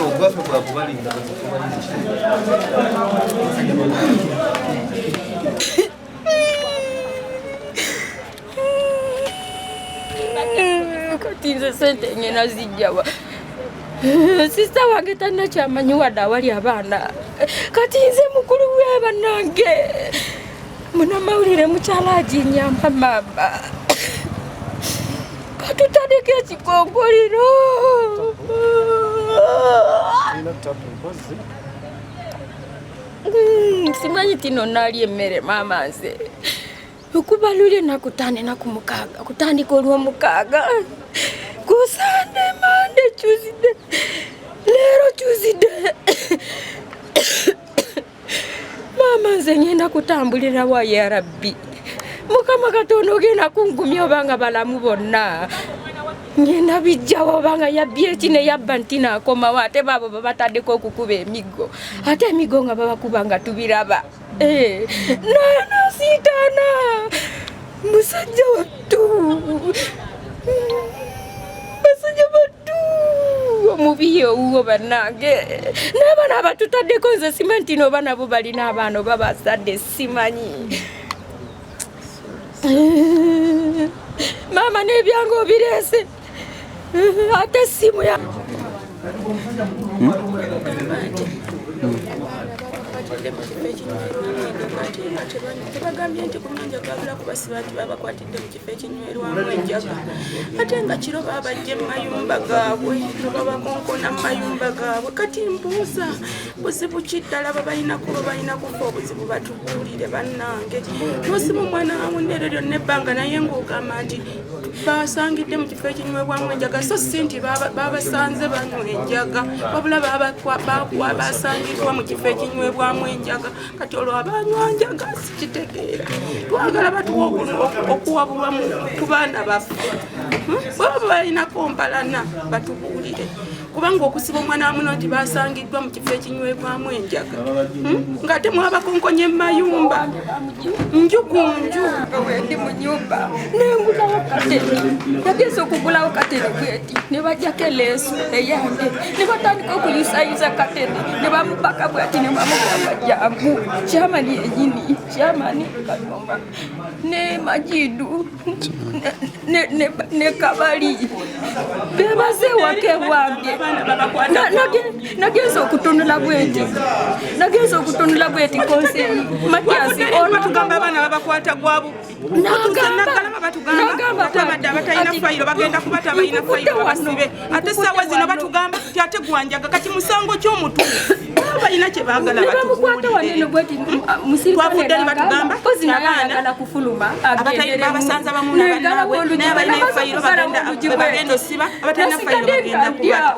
Ogwaffe gwakubalinda. Kati nze sente ngena zijjawa? Sisita wange tanakyamanyi wadde awali abaana. Kati nze mukulu we, bannange, munamawulire, mukyala aginyamba, maama katutandika ekikongoliro. Simanyi tino naali emmere, maama. Nze okuba luli enaku 5, enaku 6, kutandika olwomukaaga ku Sande, Mande, Tuesday, leero Tuesday. Maama, nze ngenda kutambulira wa? Ya Rabbi, Mukama Katonda, ogenda kungumya obanga balamu bonna. Ngenda bijjawo obanga yabbye eki ne yabba nti naakomawo, ate baabo babataddeko okukuba emiggo, ate emiggo nga babakuba nga tubiraba. Eh, naye nasiitaana musajja wattu, basajja battu, omubi owuwo. Bannange, n'abaana abatutaddeko, nze simanyi nti nooba nabo balina abaana oba bazadde, simanyi. Maama, n'ebyange obireese, ate essimu ya Bakwatidde mu kifo ekinywerwamu enjaga, ate nga tebagambye nti ku nyanja twagala kubasiba, nti babakwatidde mu kifo ekinywerwamu enjaga, ate nga kiro babajja mu mayumba gaabwe nga babakonkona mu mayumba gaabwe. Kati mbuuza, buzibu ki ddala babalinako? Babalina kufa obuzibu, batubuulire. Bannange, nosiba omwana wa munne eryo lyonna ebbanga, naye ng'ogamba nti basangidde mu kifo ekinywebwamu enjaga, so si nti babasanze banywa enjaga, wabula basangiddwa mu kifo ekinywebwamu enjaga. Kati olwo abanywa njaga sikitegeera. Twagala batuwa okuwabulwa ku baana baffe. Bwaba balinako mpalana, batubuulire, kubanga okusiba omwana wa muno nti basangiddwa mu kifo ekinywebwamu enjaga, ng'ate mwabakonkonye mu mayumba, nju ku nju. Wendi mu nyumba nengulawo kateni, nagenza okugulawo kateni bweti, ne bajjako eleesu eyange ne batandika okuyusayusa kateni ne bamupaka bwati ne bamugamba jangu. Kyamani yenyini, kyamani Katumba ne Majidu ne Kabali bebaze ewaka ewange. Nagenza okutunula bweti, nagenza okutunula bweti, konseyi Matiasi. Batugamba abaana babakwata gwa bubbi. Naggalama batugamba abadde abatalina fayiro bagenda kubata, abalina fayiro babasibe, ate essaawa zino batugamba ti ate gwanjaga. Kati musango ky'omutuufu balina kye baagala? Nebamukwata wanene bweti. Twavudde ne batugamba Kozi naye ayagala kufuluma. Abasanza bamu nabannaabwe, naye abalina fayiro bagenda osiba, abatalina fayiro bagenda kubata.